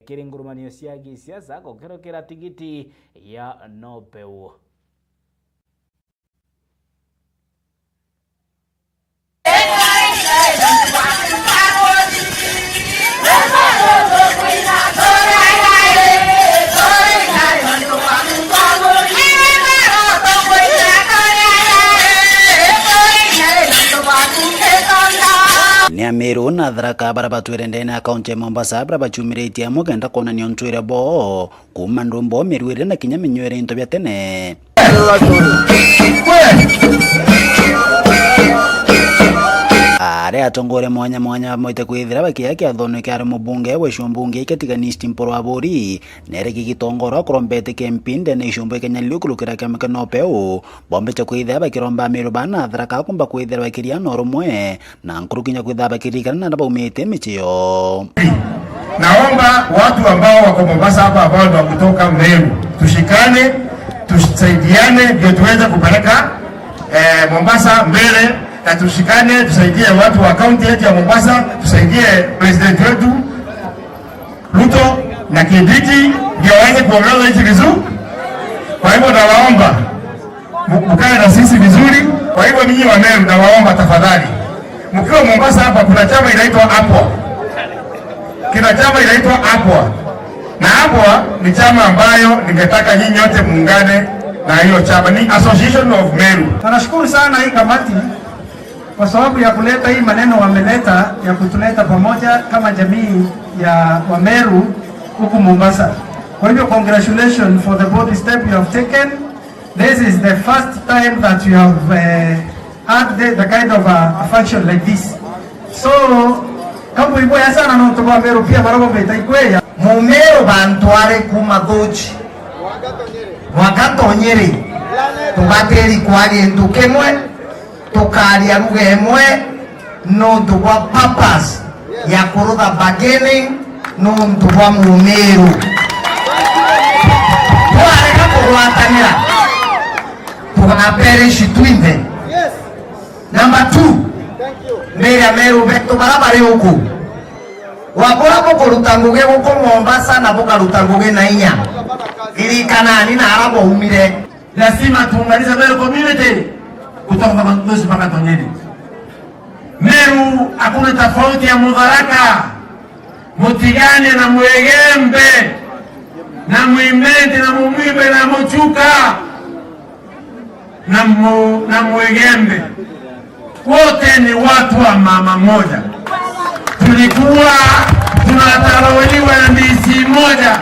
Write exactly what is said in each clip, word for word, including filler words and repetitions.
kiri ngurumanio cia gisiasa gukerukira tigiti ya Nopeu. Ni Ameru na Tharaka baria batwire ndene ya kaunti ya Mombasa, baria baciumiritie amwe kenda kwonania untwire bwao. Kuuma ndumbo, miruire na kinya minywere into bia tene. Aria atongoria mwanya mwanya bamwite kwithira bakiya kiathone kia ari mubunge wa icigo mbunge kia Tigania East Mpuru Aburi, nere gigitongorwa kurombete kia M P ndene icigo mbunge kia Nyali kurukira kiama kia Nopeu, bombete kwithira bakiromba Ameru bana Tharaka kumba kwithira bakiria na urumwe, na nkuruki inya kwithira bakiririkana na aria baumite micii yoo. Naomba watu ambao wako Mombasa hapa, ambao ni wa kutoka Meru, tushikane, tusaidiane, ndio tuweze kupeleka, eh, Mombasa mbele, na tushikane, tusaidie watu wa kaunti yetu ya Mombasa, tusaidie president wetu Ruto na Kindiki, ndio waweze kuongoza nchi vizuri. Kwa hivyo nawaomba mu-, mkae na sisi vizuri. Kwa hivyo, ninyi wa Meru, nawaomba tafadhali, mkiwa Mombasa hapa, kuna chama inaitwa APWA. Kuna chama inaitwa APWA. Na APWA ni chama ambayo ningetaka nyinyi nyote muungane na hiyo chama. Ni Association of Meru. Na nashukuru sana hii kamati kwa sababu ya kuleta hii maneno wameleta ya kutuleta pamoja kama jamii ya Wameru huku Mombasa. Kwa hivyo, congratulations for the bold step you have taken. This is the first time that you have, eh, had the, the kind of a, a function like this. So, kambuiboya sana nontu bwa Ameru pia baria baumite ikweya. Mumeru bantu ari kuma Thuchi mwanka Tonyiri, tubatiri kwaria into kimwe, tukaria lugha imwe, nontu bwa purpose ya kurutha bargaining nontu bwa Mumiru. Twarega kugwatanira, tugaperish twinthe. Number two, mbere Ameru betu bara bari uku, wabura bukuruta ngugi guku Mombasa na bukaruta ngugi na inya, ririkanani na ara baumire. Lazima tuunganishe Meru community kutoka Mwanduzi mpaka Tonyeni. Meru hakuna tofauti ya Mutharaka, Mutigania na Mwigembe, na Mwimenti na Mumwimbe na Muchuka na Mu-, na Mwigembe. Wote ni watu wa mama moja. Tulikuwa tunatawaliwa na D C moja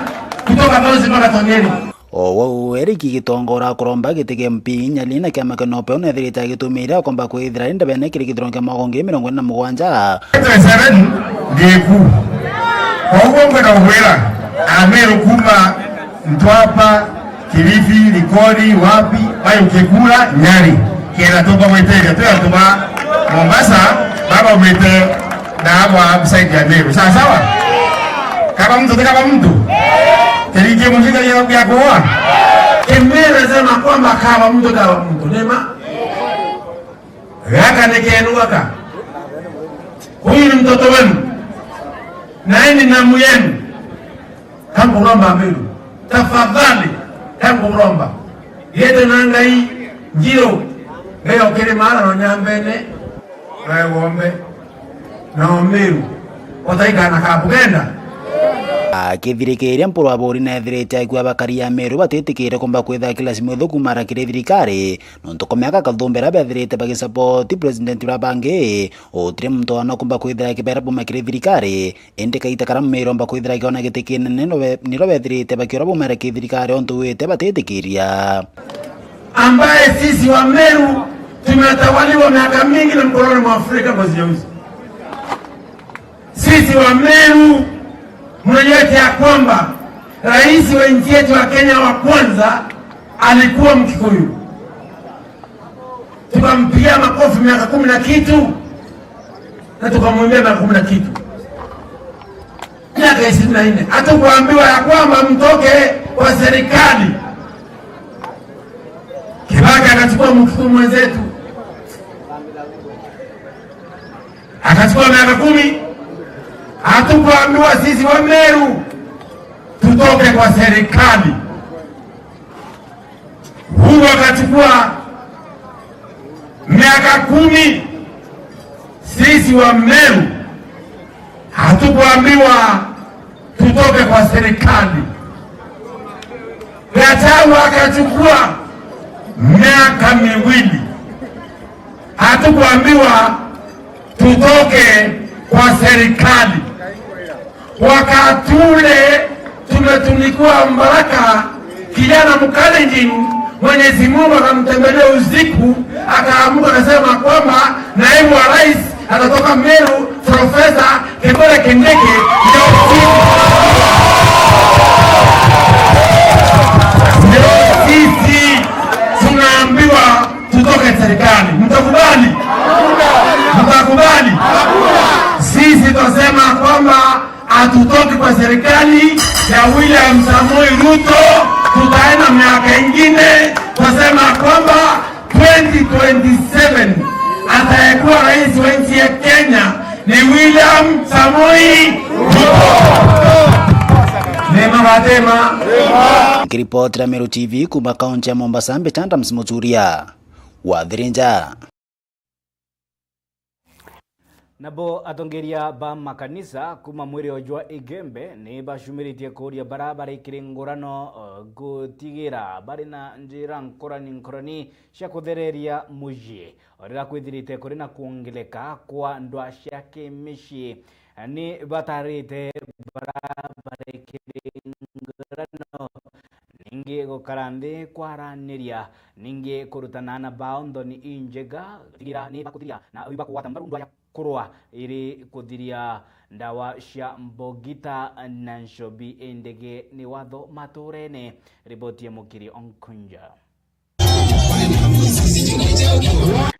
kutoka Mwanduzi mpaka Tonyeni. O wau Eric Gitonga ura kuromba giti kia M P Nyali na kiama kia Nopeu nethirite agitumire akomba kwithira ari ndebene kiri githurano kia mwaka ungi mirongo iri na mugwanja. Twenty-seven ndiku. Kwa uguo ngwenda kugwira Ameru kuma Mtwapa, Kilifi, Likoni, wapi, bayukie kura Nyali. Kenda tumba gwitiria twi antu ba Mombasa, baba umite na agwa beside ya Meru. Sawa sawa? Kaba muntu ti kaba muntu. Teringie muthika ya, ya kuoa. Kimera sema kwamba kaba muntu kaba muntu. Nema? Gaka ni kenu gaka. Huyu ni mtoto wenu. Na hii ni namu yenu. Kankuromba Ameru. Tafadhali, kankuromba. Yete na Ngai njiro. Ngai okiri mara no nyambene. Na Gombe. Na Omeru. Otaikana ka Bugenda. Akithirikiria Mpuru Aburi nethirite akua bakari ya Meru batitikire kumba kwitha kila simu ithuku mara kiri thirikari. Nontu kwa miaka kathumbi iria bethirite bagisapoti president uria bangi, gutiri muntu wana kumba kwithira akibera buma kiri thirikari, indi kaita karia Mumiru omba kwithira akiona giti kinene niro be-, niro bethirite bakiura buma kiri thirikari ontu wite batitikiria. Ambaye sisi wa Meru tumetawaliwa miaka mingi na mkoloni mwa Afrika kwa Ziyauzi. Sisi wa Meru, mnajua ya kwamba rais wa nchi yetu ya Kenya wa kwanza alikuwa Mkikuyu. Tukampigia makofi miaka kumi na kitu, na tukamwimbia miaka kumi na kitu. Miaka ishirini na nne. Hatukuambiwa ya kwamba mtoke kwa serikali. Kibaki akachukua Mkikuyu mwenzetu. Akachukua miaka kumi. Hatukuambiwa sisi wa Meru kwa serikali. Uhuru akachukua miaka kumi, sisi wa Meru hatukuambiwa tutoke kwa serikali. Gachagua akachukua miaka miwili, hatukuambiwa tutoke kwa serikali. Wakati ule tumetunikiwa baraka, kijana Mkalenjin, Mwenyezi Mungu akamtembelea usiku, akaamuka akasema kwamba naibu wa rais atatoka Meru, Profesa Kithure Kindiki. Ndio sisi, ndio sisi tunaambiwa tutoke serikali. Mtakubali? Mtakubali? Sisi twasema kwamba hatutoki kwa serikali ya William Samoei Ruto, tutaenda miaka ingine. Twasema kwamba twenty twenty-seven atayekuwa rais wa nchi ya Kenya ni William Samoei Ruto. Nema batema. Nikiripotera Meru T V kuuma kaunti ya Mombasa, mbita Adams Muturia wa Thirinja. Nabo atongeria ba makanisa kuuma mwirio jwa Igembe ni bacumiritie kuuria bara bari kirungurano, eh, gutigira bari na njira nkurani nkurani cia kuthereria mucii, o riria kwithirite kuri na kwongereka kwa ndwaa cia kimicii. Ni batarite bara bari kirungurano ningi gukara nthi kwaraniria, ningi kurutana na bao nthoni injega, gutigira ni bakuthiria na ibakugwata mbaru ndwaa ya kurwa iri kuthiria ndawa cia mbogita na nchobi indege ni watho maturene. Riboti ya Mukiri Onkunja.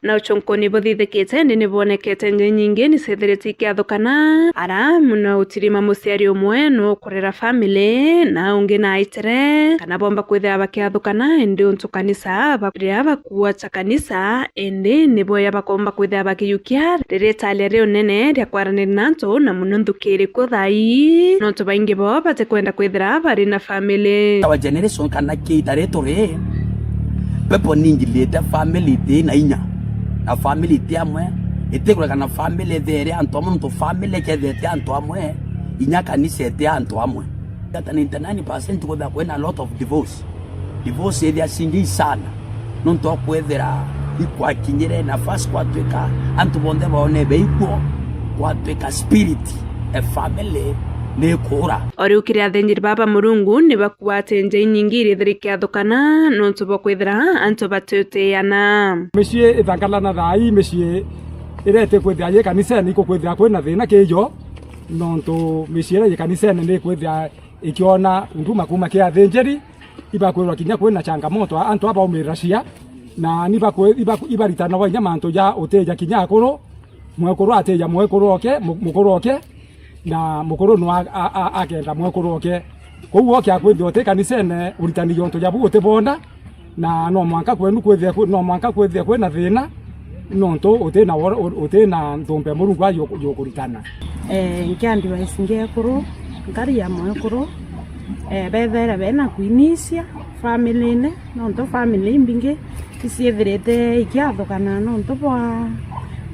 Na uchonkoni buthithikite ni nibwonekete nja inyingi ni ciethirite ikiathukana, ara muno utirima muciari umwe nukurera family na ungi na aitere, kana bomba kwithira bakiathukana, indi untu kanisa ba-, riria bakuua cha kanisa, indi nibo ya bakomba kwithira bakiyukia riria italia ria unene ria kwaranira na antu, na muno nthuki iriku thaa ii, nontu baingi bo batikwenda kwithira bari na family. Our generation kana kiita ri turi, people ni ingilite family iti na inya, na family iti amwe, itikureka na family ithere antu amwe, nontu family kethete antu amwe, inya kanisa iti antu amwe. That ninety-nine percent kwithira kwina a lot of divorce. Divorce ithia cingi sana, nontu wa kwithira ikwakinyire nafasi kwatwika antu bonthe baone beikwo, kwatwika spirit e family ni ikura. O riu kiri athinjiri baba Murungu ni bakuatenje inyingi irithiri kiathukana nontu bwa kwithira antu batiutiana. Micii ithangalana thaa ii, micii iria itikwithira yi kanisene ikukwithira kwina thina kijo, nontu micii iria yi kanisene ni ikwithira ikiona huduma kuuma ki athinjiri, ibakwirwa kinya kwina changamoto, antu aba baumirira cia, na ni bakwi-, iba-, ibaritanagwa inya mantu ja utija kinya akuru, mwekuru atija mwekuru oke, mu-, mukuru oke, na mukuru no a-, a-, a-, akenda mwekuru oke. Kou oke akwithia uti kanisene, uritani jontu jabu utibona, na no mwanka kwenu kwithia kwi-, no mwanka kwithia kwina thina, nontu uti na wor-, u-, uti na nthumba ya Murungu ayo yukuritana. Eh, nki advice ngekuru, nkari ya mwekuru, eh, bethaire bena kwinisia family-ini, nontu family imbingi iciithirite ikiathukana nontu bwa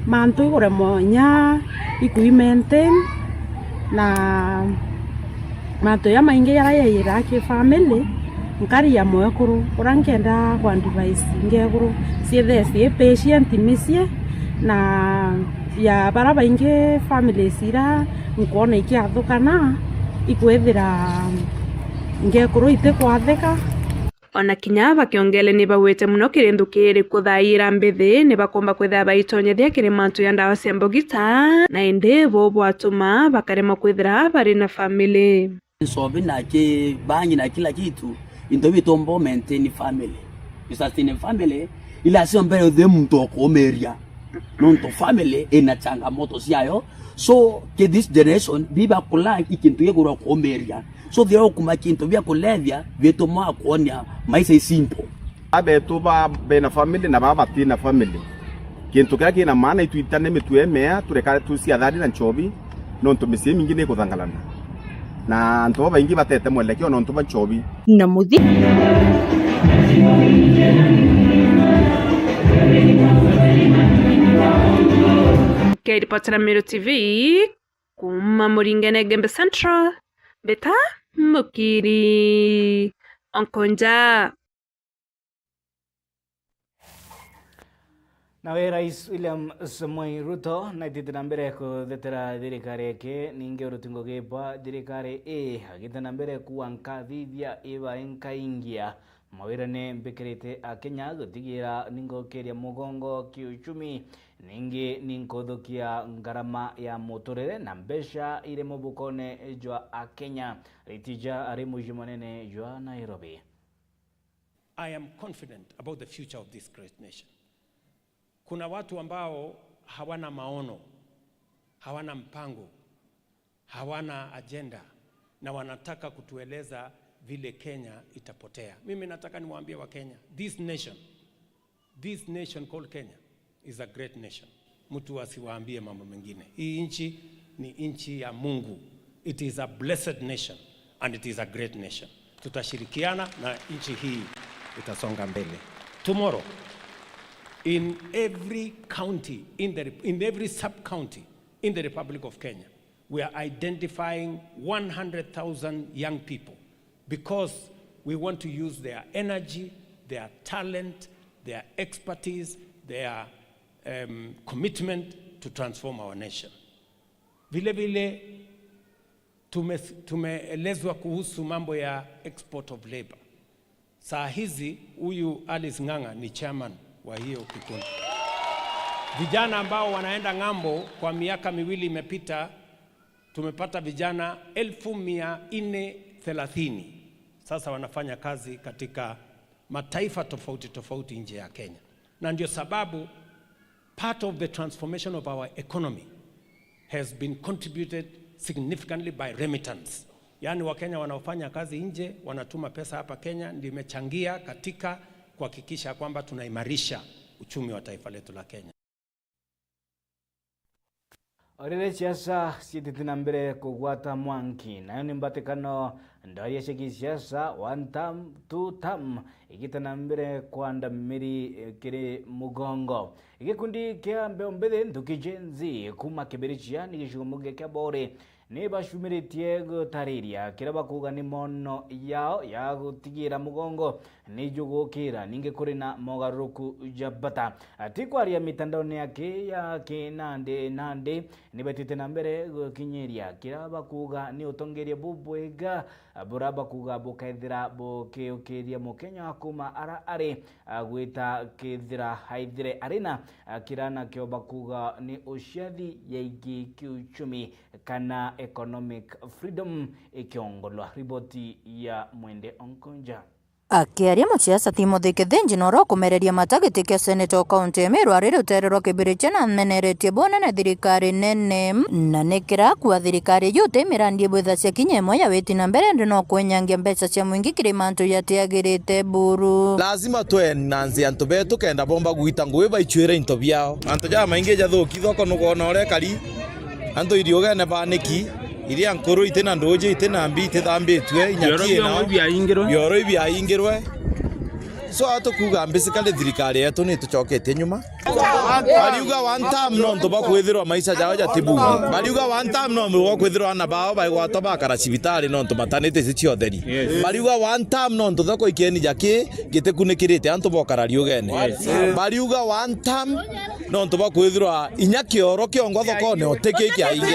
mantu iguremwa inya ikui maintain, na mantu jamaingi jaria jairaa ki family, nkari ya mwekuru, uria nkenda ku advice ngekuru ciithire cii patient micii, na ya baria baingi families iria nkwona ikiathukana, ikwithira ngekuru itikwathika. Ona kinya bakiongele ni bagwite muno kiri nthuki iriku thaa ii iria mbithi, ni bakomba kwithira baitonyethia kiri mantu ya ndawa cia mbogita, na indi buu bwatuma bakaremwa kwithira bari na family. Nchobi na ki bangi na kila kitu, into biu bitomba maintain family. Bi sustain family, ila sio mbere uthe muntu okuumiria. Nontu family ina changamoto ciayo. So, ki this generation, biba kula ikintu gigurwa kuumiria. So, thia ukuma kintu bia kulethia, bituma kwonia maisha i simple. Abetu ba bena family na baba batina family. Kintu kiria kina maana, itwitane mitwe imea, tureka tuciathari na nchobi, nontu micii imingi ni ikuthangalana. Na antu babaingi batete mwelekeo nontu bwa nchobi. Na muthi. Nkiripotera Meru T V, kuma Muringene Gembe Central, mbita Mukiri Onkonja. Nawe Rais William Samoei Ruto naitite na mbere kuthetera thirikari yake, ningi uruti ngugi bwa thirikari ii agite na mbere kuankathithia iba inkaingia mawirane mbikirite Akenya gutigira ningokiria mugongo kiuchumi, ningi ninkuthukia ngarama ya muturire na mbeca iri mubukone jwa Akenya. Ritija ari muji munene jwa Nairobi. I am confident about the future of this great nation. Kuna watu ambao hawana maono, hawana mpango, hawana agenda, na wanataka kutueleza vile Kenya itapotea. Mimi nataka niwaambie wa Kenya, this nation, this nation called Kenya is a great nation. Mtu asiwaambie mambo mengine. Hii nchi ni nchi ya Mungu. It is a blessed nation and it is a great nation. Tutashirikiana na nchi hii itasonga mbele. Tomorrow, in every county, in the, in every sub-county in the Republic of Kenya, we are identifying one hundred thousand young people because we want to use their energy, their talent, their expertise, their, um, commitment to transform our nation. Vile vile tume-, tumeelezwa kuhusu mambo ya export of labor. Saa hizi huyu Alice Ng'ang'a ni chairman wa hiyo kikundi. Vijana ambao wanaenda ng'ambo, kwa miaka miwili imepita, tumepata vijana elfu mia nne thelathini sasa wanafanya kazi katika mataifa tofauti tofauti nje ya Kenya. Na ndio sababu part of the transformation of our economy has been contributed significantly by remittance. Yaani, Wakenya wanaofanya kazi nje wanatuma pesa hapa Kenya, ndio imechangia katika kuhakikisha kwamba tunaimarisha uchumi wa taifa letu la Kenya. O riria siasa ciitite na mbere kugwata mwanki, nayo ni mbatikano ndwaria cia gisiasa, one term, two term, igite na mbere kwanda miri, eh, kiri mugongo. Gikundi kia Mbeu Mbithi Nthuki Gen Z kuma Kibirichia ni gicigo muge kia Bori, ni bacumiritie gutariria kiria bakuuga ni mono yao ya gutigira mugongo ni jugukira, ningi kuri na mogaruruku ja bata. Ati kwaria mitandaone yake ya kinandi nandi, ni betite na mbere gukinyiria kiria bakuuga ni utongeria bubwega, buria bakuuga bukethira bukiukiria Mukenya kuma ara ari, a, gwita kethira aithire ari na, a, kiria nakio bakuuga ni uciathi yaingi kiuchumi kana economic freedom ikiongolwa. Riboti ya Mwende Onkonja. Akiaria, musiasa Timothy Kithinji noro kumereria mata giti kia seneta o kaunti ya Meru ari rutere rwa Kibirichia na ameneretie bunene thirikari nene, na ni kirakua thirikari iu ti mirandi ibwithacia kinya imwe ya witi na mbere, indi no kwenyangia mbeca cia mwingi kiri mantu jatiagirite buru. Lazima twenanse antu betu kenda bomba gwita ngugi baichuire into biao. Mantu jamaingi jathuki thoko, nukwona uria ekari, antu iriugene baniki, iria nkuru iti na nduji, iti na mbi, itithambitue, inyaki ino, bioro ibiaingirwe. So, atukuuga basically thirikari yetu ni itucoketie nyuma. Bariuga one term nontu bwa kwithirwa maisha jao jatibu. Bariuga one term nontu bwa kwithirwa ana bao baigwatwa bakara cibitari nontu matanite ici cia utheri. Yes. Bariuga one term nontu thoko ikeni jaki gitikunikirite antu bokara riugene. Yes. Bariuga one term nontu bwa kwithirwa inya kioro kiongwa thokone o tiki kiaingi.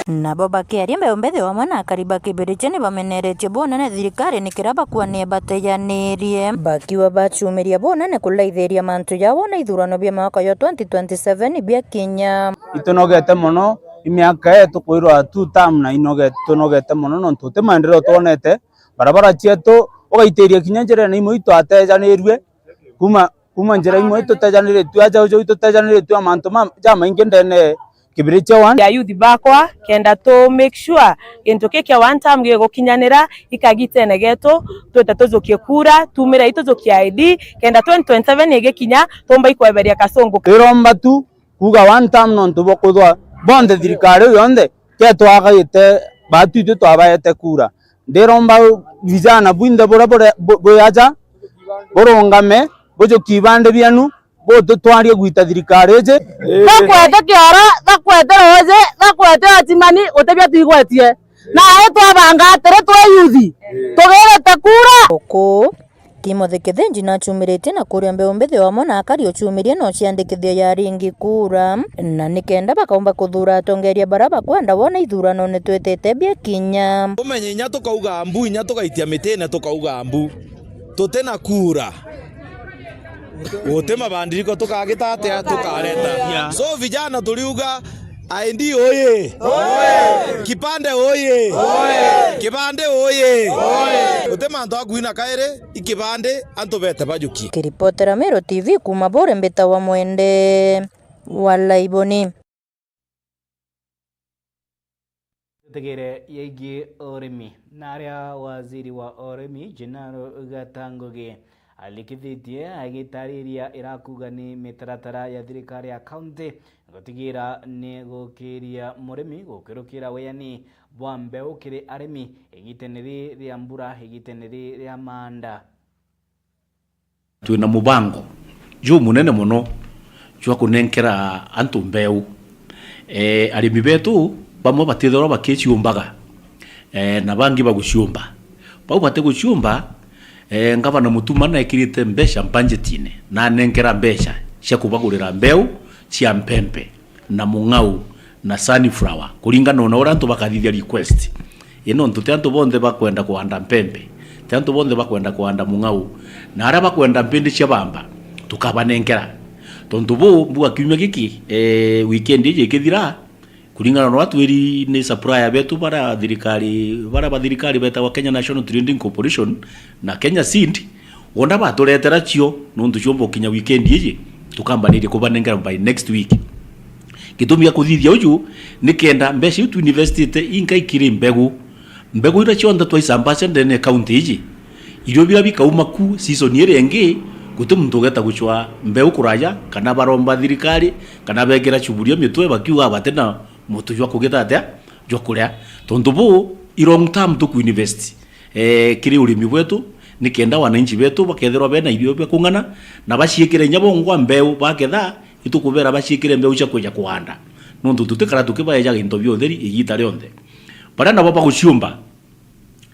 Nabo bakiaria, Mbeu Mbithi wamwe na akari ba Kibirichia ni bameneretie bunene thirikari ni kiria bakuania batejanirie, bakiuga bachumiria bunene kulaithiria mantu jao na ithurano bia mwaka yo twenty twenty-seven biakinya. Itunogete mono, i miaka ii tukwirwa two term na inoge-, tunogete mono nontu ti maendeleo twonete. Barabara cietu ugaitiria kinya njirene imwe itwatejanirue kuma Kuma njira imwe itutejaniritue, aja uju itutejaniritue a mantu ma-, jamaingi ndene Kibirichia one. Ya youth bakwa, kenda tu make sure gintu ki kia one term gigukinyanira ikagitene getu, twite tujukie kura, tumire i tujukie I D, kenda twenty twenty-seven igikinya, tumba ikweberia kasungu. Iromba tu kuuga one term nontu bwa kwithwa bonthe thirikari iu yonthe ketwagaite Baatwitwe twabaete kura. Ndiromba vijana bwinthe buria bure-, bu-, bwi aja, burungame, bujukie ibande bienu, bututwarie gwita thirikari iji. Thakwete kioro, thakwete ruuji, thakwete atimani, guti bia twigwetie. Nae twabanga atiri twi yuthi, tugirite kura. Uku, Timothy Kithinji nachumiritie na kuria mbeu mbithi wamwe na akari uchumirie no ciandikithio ya ringi kura, na nikenda bakaumba kuthura atongeria bara bakwenda wona ithuranone twitite bia kinya. Umenye inya tukauga mbu, inya tukaitia mitine tukauga mbu. Tutina kura. Guti mabandiriko tukagita atia, tukareta. So vijana turiuga, I D oye! Kipande oye! Kibande oye! Guti mantu a kuina kairi, i kibande antu bete bajukie. Kiripotera Meru T V kuma Buuri, mbitawa Mwende wa Laiboni. Tutegere yegie urimi. Naria waziri wa urimi, Gennaro Gatangugi, arikithitie agitariria irakuga ni mitaratara ya thirikari ya kaunti gutigira ni gukiria murimi gukirukira wiani bwa mbeu kiri arimi igitene riri ria mbura, igitene riri ria maanda. Twina mubango jumunene mono jwa kunenkera antu mbeu. Eh, arimi betu bamwe batithirwa bakiciumbaga, eh, na bangi baguciumba. Bau batiguciumba, eh, Ngavana Mutuma naekirite mbeca mbanjetine, nanenkera mbeca cia kubagurira mbeu cia mpempe na mung'au na sunflower, kuringana na uria antu bakathithia request. Ii nontu ti antu bonthe bakwenda kuanda mpempe, ti antu bonthe bakwenda kuanda mung'au, na aria bakwenda mpindi cia bamba, tukabanenkera. Tontu buu, mbuga kiumia giki, eh, weekend iji ikithira, kuringana na uria twiri ni supplier betu baria thirikari, baria ba thirikari betagwa Kenya National Trading Corporation na Kenya Seed, wona baturetera cio, nontu ciomba gukinya weekend iji, tukambaniria kubanengera by next week. Gitumi gia kuthithia uju, ni kenda mbeca iu tuinvestite inkai kiri mbegu. Mbegu iria cionthe twaisambacia ndene ya kaunti iji, irio biria bikauma ku season iria ingi, guti muntu ugeta gucwa mbeu kuraja, kana baromba thirikari, kana bekira cuburia mitwe bakiuga batina mutu jwa kugita atia, jwa kuria. Tontu buu, i long term tukuinvest, eh, kiri urimi bwetu, ni kenda wananchi betu bakethirwa bena irio bia kung'ana, na baciikire inya bongwa mbeu baketha, itukubera baciikire mbeu cia kwija kuanda. Nontu tutikara tukibaejaga into bia utheri igita rionthe. Baria nabo baguciumba,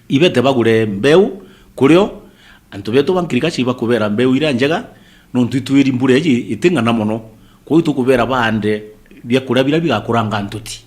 ibete bagure mbeu kurio antu betu ba ngirigaca ibakubera mbeu iria njega, nontu itwiri mbura iji iting'ana mono. Kwou itukubera baande biakuria biria bigakuranga ntuti.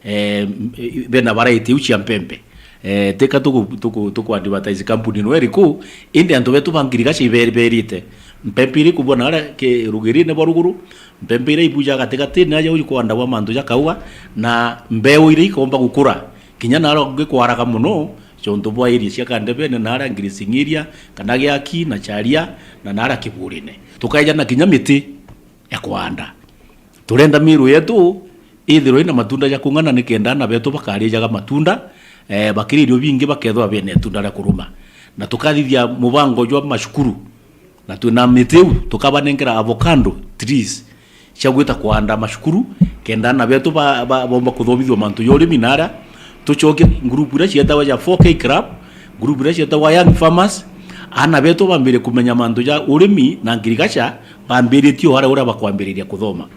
Eh, m-, e, bena variety iu cia mpempe. Eh, tika tuku-, tuku-, tuku advertise kampuni no iriku, indi antu betu ba ngirigaca ibe-, berite. Mpempe iria ikubua naria ki-, rugirine bwa ruguru, mpempe iria ibujaga gatigatine aja uju kwandagwa mantu ja kaua, na mbeu iria ikomba gukura. Kinya naria ungikwaraga mono, ciontu bwa area cia Kandebene, naria Ngirisingiria, kana Giaki, na Charia, na naria Kiburine. Tukaeja na kinya miti ya kwanda. Turenda miru yetu ithirwe ina matunda ja kung'ana, nikenda ana betu bakarijaga matunda, eh, bakiri irio bingi bakethwa bena itunda ria kuruma. Na tukathithia mubango jwa mashukuru, na twina miti iu, tukabanenkera avocado trees cia gwita kwanda mashukuru, kenda ana betu ba, ba, bomba kuthomithua mantu ja urimi naria. Tucokie ngurupu iria cietagwa ja four K Club, ngurupu iria cietagwa Young Farmers, ana betu bambire kumenya mantu ja urimi na ngirigaca, bambiritie o aria uria bakwambiriria kuthoma.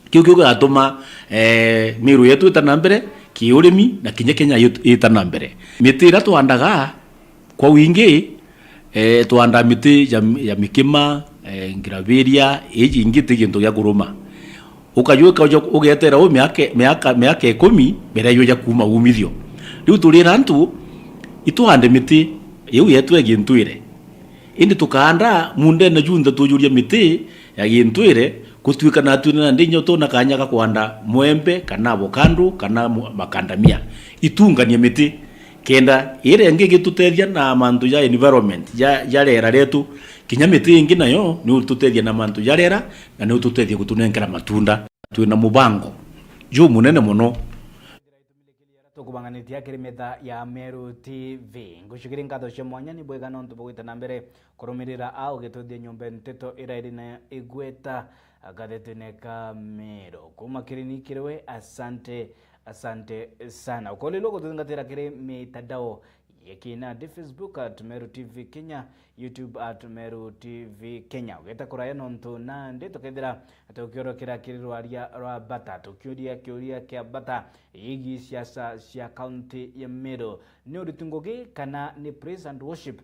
Kiu kiu gigatuma, eh, miru yetu ita na mbere kiurimi na kinya Kenya yetu ita na mbere. Miti iria twandaga kwa wingi, eh, twanda miti ya, ya mikima, eh, ngiraviria, iji ingi ti gintu gia kuruma. Ukaju ukaja ugetera u miaka, miaka, miaka ikumi mbere yuja kuuma umithio. Riu turira antu itwande miti iu yetu ya gintwire. Indi tukaanda mundene junthe tujuria miti ya gintwire, gutuika na twina na ndinya utona kanya ga kwanda mwembe, kana avocado, kana mu-, macadamia. Itungania miti, kenda iria ingi igitutethia na mantu ja environment, ja, ja riera rietu. Kinya miti ingi nayo ni ututethia na mantu ja riera, na ni ututethia gutunenkera matunda. Twina mubango jumunene mono. Tukubanganitie kiri metha ya Meru T V. Ngucukiri nkatho cia mwanya ni bwega nontu bwa gwita na mbere kurumirira a ugitwithia nyomba nteto ira iri na igweta gathetene ka Meru. Kuma kiri ni kiri we, asante Asante sana. Ukolilwa gututhingatira kiri mitandao ya kinandi, Facebook at Meru T V Kenya, YouTube at Meru T V Kenya. Ugeta kuraya nontu nandi tukethira tukiorokera kiri rwaria rwa bata, tukiuria kiuria kia bata yigii siasa cia kaunti ya Meru. Ni uriti ngugi kana ni praise and worship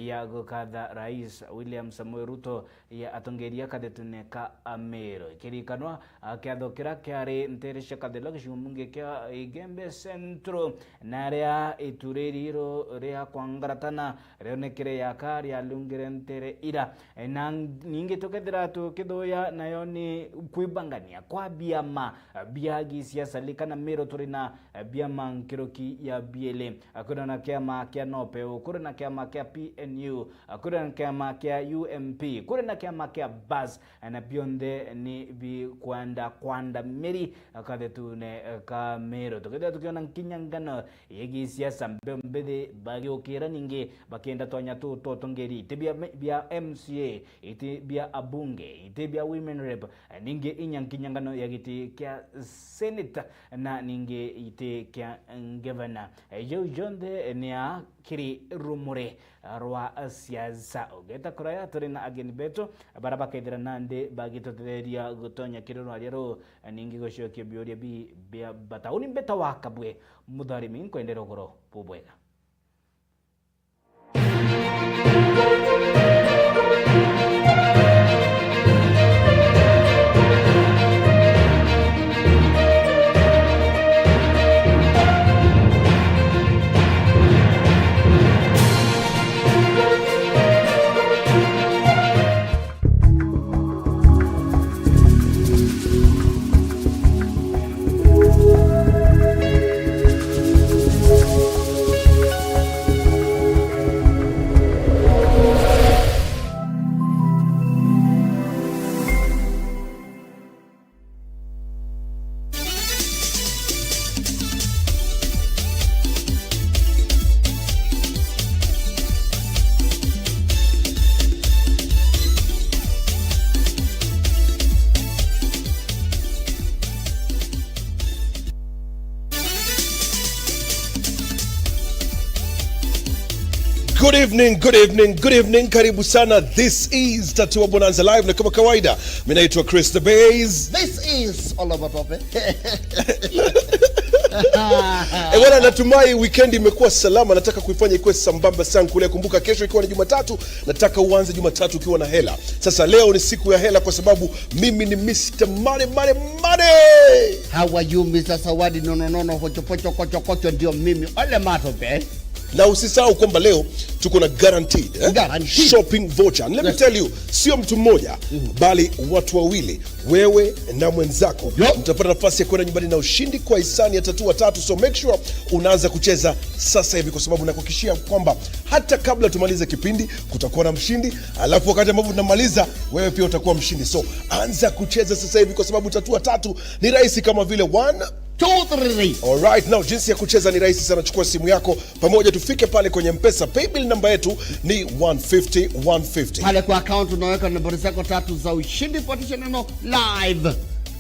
ya gukatha Rais William Samoei Ruto ya atongeria kathetune ka Meru? Ikirikanwa, a, kiatho kiria kiari ntere cia Kathelo gicigo mbunge kia Igembe Central, na ria ituri riru ria Kwangaratana rionekire yaka rialungire ntere ira. E, na ningi tukethira tukithuya nayo ni kwibangania kwa biama bia gisiasa. Likana Meru turi na biama nkuruki ya bieli. Kuri na kiama kia Nopeu, kuri na kiama kia P N U, kuri na kiama kia U M P, kuri na kiama kia Bas, na bionthe ni bikwenda kwanda miri kathetune ka Meru. Tukethira tukiona nkinyangano ya gisiasa, mbeu mbithi bagiukira ningi bakienda twanya tu twa utongeri, iti bia, bia M C A, iti bia abunge, iti bia women rep, ningi inya nkinyangano ya giti kia senate, na ningi giti kia ngavana. Jau jonthe ni a kiri rumuri rwa siasa. Ugeta kuraya, turi na ageni betu bara bakethira nandi bagitutetheria gutonya kiri rwaria ruu, ningi gucokia biuria bi bia bata. Uni mbeta wa Kabwe Mutharimi, nkwendera ugoro bubwega. Good evening, good evening, good evening. Karibu sana. This is Tatua Bonanza Live, na kama kawaida, mimi naitwa Chris the Bays. This is Oliver Tope. Eh, bwana, natumai weekend imekuwa salama. Nataka kuifanya ikuwe sambamba sana kulia. Kumbuka, kesho ikiwa ni Jumatatu, nataka uanze Jumatatu ukiwa na hela. Sasa leo ni siku ya hela kwa sababu mimi ni Mister Money, Money, Money. How are you, Mister Sawadi? No, no, no, no, hocho, pocho, kocho, kocho, ndio mimi. Ole Matope. Na usisahau kwamba leo tuko na guaranteed, eh? Guaranteed. Shopping voucher. And let me, yes, tell you, sio mtu mmoja, bali watu wawili, wewe na mwenzako. Yo. Mtapata nafasi ya kwenda nyumbani na ushindi kwa hisani ya Tatua Tatu. So make sure unaanza kucheza sasa hivi, kwa sababu nakuhakikishia kwamba hata kabla tumalize kipindi, kutakuwa na mshindi, alafu wakati ambapo tunamaliza, wewe pia utakuwa mshindi. So anza kucheza sasa hivi, kwa sababu Tatua Tatu ni rahisi kama vile one, two, three. Alright, now jinsi ya kucheza ni rahisi sana. Chukua simu yako pamoja, tufike pale kwenye M-Pesa. Paybill namba yetu ni one fifty, one fifty. Pale kwa account unaweka nambari zako tatu za ushindi, fuatisha neno live.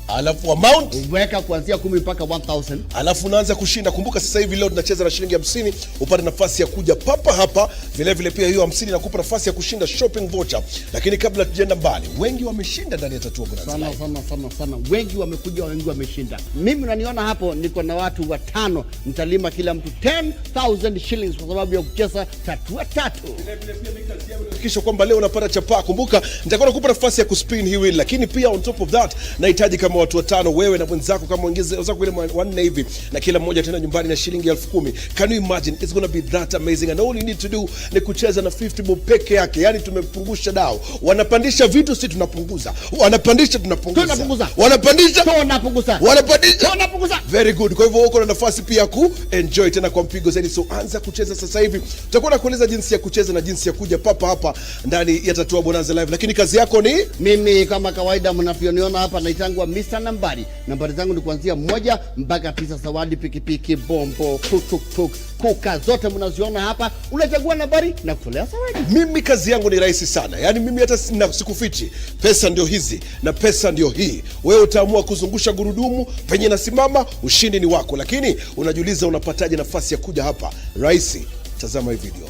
Alafu amount? Weka kuanzia kumi mpaka one thousand. Alafu unaanza kushinda. Kumbuka, sasa hivi leo tunacheza na shilingi hamsini, upate nafasi ya kuja papa hapa. Vile vile pia hiyo hamsini inakupa nafasi ya kushinda shopping voucher. Lakini kabla tujaenda mbali, wengi wameshinda ndani ya Tatua Bonanza Live. Sana, sana, sana, sana. Wengi wamekuja, wengi wameshinda. Mimi unaniona hapo, niko na watu watano. Nitalima kila mtu ten thousand shillings kwa sababu ya kucheza Tatua Tatu. Vile vile pia mimi kazi yangu ni kuhakikisha kwamba leo unapata chapaa. Kumbuka, nitakuwa nakupa nafasi ya kuspin hii wheel, lakini pia on top of that, nahitaji kama watu watano, wewe na mwenzako, kama wengine wenzako ile mwa-, wanne hivi, na kila mmoja tena nyumbani na shilingi elfu kumi. Can you imagine? It's gonna be that amazing. And all you need to do ni kucheza na fifty bob peke yake. Yani, tumepungusha dao. Wanapandisha vitu, si tunapunguza. Wanapandisha, tunapunguza. Tunapunguza. Wanapandisha. Tunapunguza. Wanapandisha. Tunapunguza. Very good. Kwa hivyo, uko na nafasi pia ku enjoy tena kwa mpigo zaidi. So, anza kucheza sasa hivi. Tutakuwa nakueleza jinsi ya kucheza na jinsi ya kuja papa hapa ndani ya Tatua Bonanza Live. Lakini kazi yako ni? Mimi kama kawaida mnavyoniona hapa, naitangwa Mister Sa nambari. Nambari zangu ni kuanzia moja mpaka tisa. Zawadi, pikipiki, bombo, tuk tuk tuk, kuka, zote mnaziona hapa. Unachagua nambari na kutolea zawadi. Mimi kazi yangu ni rahisi sana. Yaani mimi hata sina, sikufichi. Pesa ndio hizi na pesa ndio hii. Wewe utaamua kuzungusha gurudumu penye nasimama, ushindi ni wako. Lakini unajiuliza unapataje nafasi ya kuja hapa? Rahisi. Tazama hii video.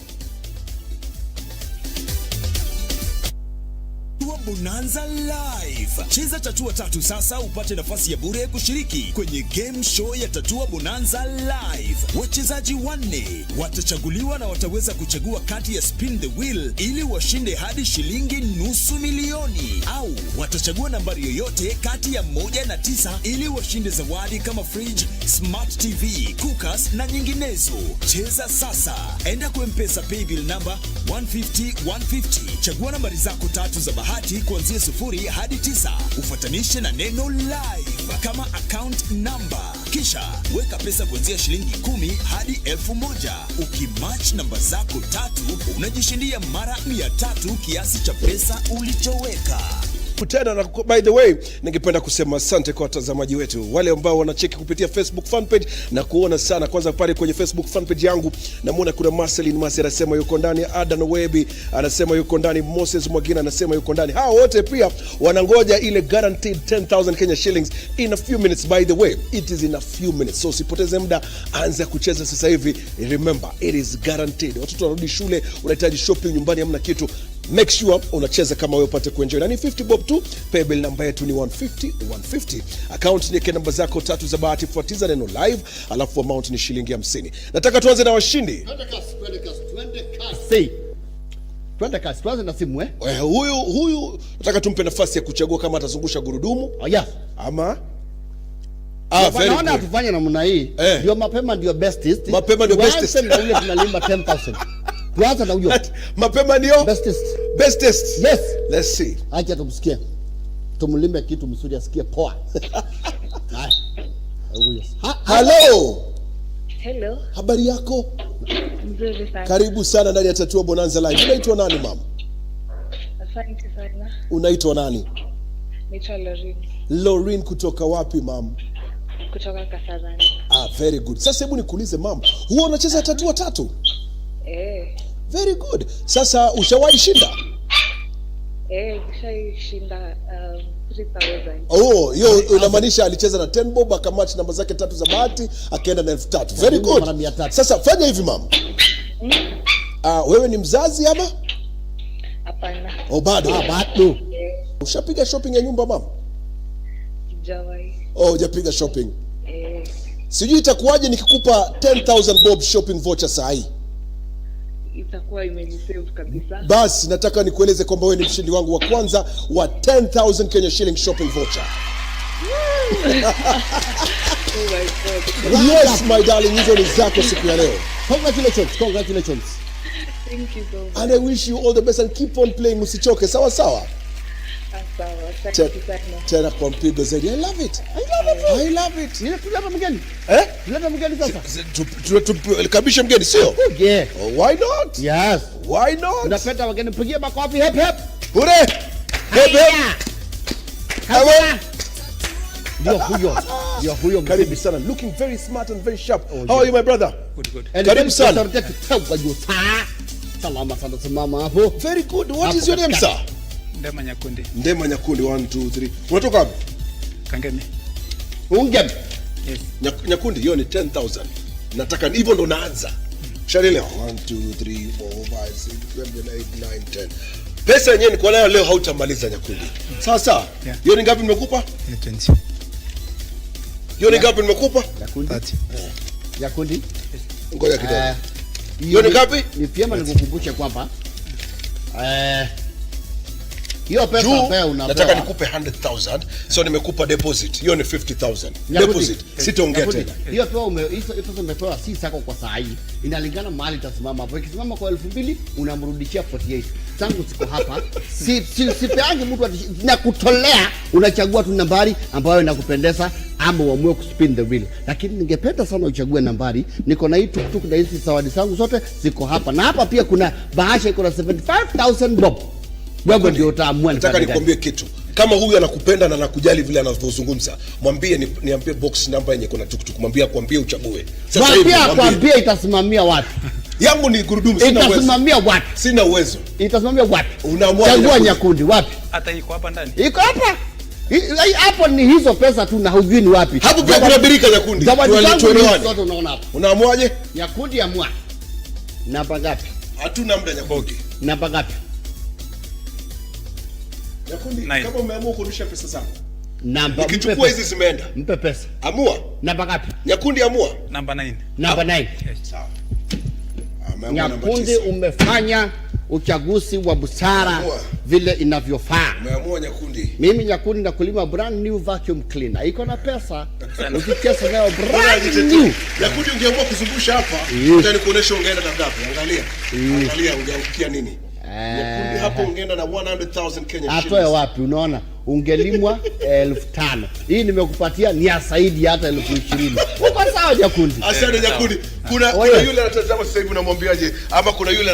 Tatua Bonanza Live. Cheza Tatua Tatu sasa upate nafasi ya bure kushiriki kwenye game show ya Tatua Bonanza Live. Wachezaji wanne watachaguliwa na wataweza kuchagua kati ya spin the wheel ili washinde hadi shilingi nusu milioni, au watachagua nambari yoyote kati ya moja na tisa ili washinde zawadi kama fridge, smart T V, cookers na nyinginezo. Cheza sasa. Enda kwa M-Pesa paybill number one fifty one fifty. Chagua nambari zako tatu za bahati kuanzia sufuri hadi tisa. Ufuatanishe na neno live kama account number. Kisha weka pesa kuanzia shilingi kumi hadi elfu moja. Ukimatch namba zako tatu, unajishindia mara mia tatu kiasi cha pesa ulichoweka. Tena na ku-, by the way, ningependa kusema asante kwa watazamaji wetu, wale ambao wanacheki kupitia Facebook fan page na kuona sana. Kwanza pale kwenye Facebook fan page yangu, namuona kuna Marceline Masi anasema yuko ndani, Adan Webi anasema yuko ndani, Moses Mwagina anasema yuko ndani. Hao wote pia wanangoja ile guaranteed ten thousand Kenya shillings in a few minutes. By the way, it is in a few minutes. So usipoteze muda, anza kucheza sasa hivi. Remember, it is guaranteed. Watoto wanarudi shule, unahitaji shopping nyumbani, hamna kitu. Make sure unacheza kama wewe upate kuenjoy. Na ni fifty bob tu, paybill namba yetu ni one fifty one fifty. Account ni yake namba zako tatu za bahati, fuatiza neno live, alafu amount ni shilingi hamsini. Nataka tuanze na washindi. Twende kasi, twende kasi, twende kasi. Say. Twende kasi, tuanze na simu, eh? Eh, huyu, huyu, nataka tumpe nafasi ya kuchagua kama atazungusha gurudumu. Oh, yes. Ama Ah, very good. Naona tufanye namna hii. Eh. Ndio mapema ndio bestest. Mapema ndio bestest. Tuanze na ule tunalimba ten thousand. Tuanze na huyo. Mapema ndio bestest. Bestest. Yes. Let's see. Acha tumsikie. Tumlimbe kitu mzuri asikie poa. Haya. Huyo. Ha-, hello. Hello. Habari yako? Mzuri sana. Karibu sana ndani ya Tatua Bonanza Live. Unaitwa nani, mama? Asante sana. Unaitwa nani? Naitwa Lorin. Lorin kutoka wapi, mam? Kutoka Kasarani. Ah, very good. Sasa hebu nikuulize, mam, huwa unacheza Tatua Tatu? Eh. Very good. Sasa ushawahi shinda? Eh, nishaishinda, um, three thousand. Oh, hiyo inamaanisha alicheza na ten bob, akamatch namba zake tatu za bahati, akaenda na elfu tatu. Very good. Mara mia tatu. Sasa fanya hivi, mam. Mm. Ah, wewe ni mzazi ama? Hapana. Oh, bado? Ah, bado. Eh. Ushapiga shopping ya nyumba, mama? Sijawahi. Oh, hujapiga shopping. Eh. Sijui itakuwaje nikikupa ten thousand bob shopping voucher saa hii. Itakuwa imenisave kabisa. Basi, nataka nikueleze kwamba wewe ni mshindi wangu wa kwanza wa ten thousand Kenya shilling shopping voucher. Oh my God. Yes, my darling, hizo ni zako siku ya leo. Congratulations, congratulations. Thank you so much. And I wish you all the best and keep on playing, usichoke, sawa sawa? Ah, sawa. Asante sana. Tena kwa mpigo zaidi. I love it. I love it. I love it. Ile tuleta mgeni. Eh? Tuleta mgeni sasa. Si, si, tu, tu, tu, tu, karibisha mgeni, sio? Akuje. Oh, why not? Yes. Why not? Unapenda wageni, mpigie makofi, hep, hep. Bure. Hep, hep. Haya. Hello. Ndio huyo. Ndio huyo. Karibu sana. Looking very smart and very sharp. Oh, yeah. How are you, my brother? Good, good. Karibu sana. Salama sana, simama hapo. Very good. What is your name, sir? Ndema Nyakundi. Ndema Nyakundi, one, two, three. Unatoka wapi? Kangemi. Ungemi. Yes. Nyak-, Nyakundi, hiyo ni ten thousand. Nataka hivyo ndo naanza. Ushaelewa? One, two, three, four, five, six, seven, eight, nine, ten. Pesa yenyewe niko nayo leo hautamaliza, Nyakundi. Sawa sawa? Yeah. Hiyo ni ngapi nimekupa? Yeah, twenty. Hiyo ni ngapi nimekupa? Nyakundi. Thirty. Nyakundi. Ngoja kidogo. Eh, hiyo ni ngapi? Ni vyema nikukumbushe kwamba, eh, hiyo pesa ambayo unapewa, nataka nikupe hundred thousand. So nimekupa deposit. Hiyo ni fifty thousand. Nyakundi. Deposit. Sitaongea tena. Hiyo pesa ume-, hizo, hizo pesa umepewa si zako kwa saa hii. Inalingana mahali itasimama hapo. Ikisimama kwa elfu mbili, unamrudishia forty eight. Zangu ziko hapa. Si, si, sipeangi mtu ati, nakutolea, unachagua tu nambari ambayo inakupendeza ama uamue kuspin the wheel. Lakini ningependa sana uchague nambari. Niko na hii tuktuk na hizi zawadi zangu zote ziko hapa. Na hapa pia kuna bahasha iko na seventy five thousand bob. Wewe ndio utaamua ni pande gani. Nataka nikwambie kitu. Kama huyu anakupenda na anakujali vile anavyozungumza, mwambie ni, niambie box number yenye kuna tuktuk, mwambie akwambie uchague. Sasa hivi mwambie. Mwambie akwambie itasimamia wapi? Yangu ni gurudumu, sina uwezo. Itasimamia wapi? Sina uwezo. Itasimamia wapi? Unaamua. Chagua Nyakundi. Nyakundi, wapi? Hata iko hapa ndani. Iko hapa. Hi-, hi-, hapo ni hizo pesa tu na hujui ni wapi. Hapo pia kuna birika Nyakundi. Zawadi zangu ni zote unaona hapo. Unaamua aje? Nyakundi, amua. Namba ngapi? Hatuna muda, Nyakundi. Namba ngapi? Nyakundi, nine. Kama umeamua kurudisha pesa zangu. Namba, nikichukua mpe pesa. Hizi zimeenda. Mpe pesa. Amua. Namba ngapi? Nyakundi, amua. Number nine. Number nine. Yes. Sawa. Ameamua namba Nyakundi, tisa. Umefanya uchaguzi wa busara. Amua. Vile inavyofaa. Umeamua, Nyakundi. Mimi Nyakundi nakulima brand new vacuum cleaner. Iko na pesa. Sana. Ukicheza nayo brand new. Nyakundi, ungeamua kuzungusha hapa, yes, acha nikuoneshe ungeenda na ngapi. Angalia. Yes. Angalia ungeangukia nini. Eh. Nyakundi, hapo ungeenda na one hundred thousand Kenya shillings. Atoe wapi? Unaona? Ungelimwa elfu tano. Hii nimekupatia ni ya zaidi hata elfu ishirini. Uko sawa, Nyakundi? Asante, Nyakundi. Kuna, kuna yule anatazama sasa hivi, unamwambiaje? Ama kuna yule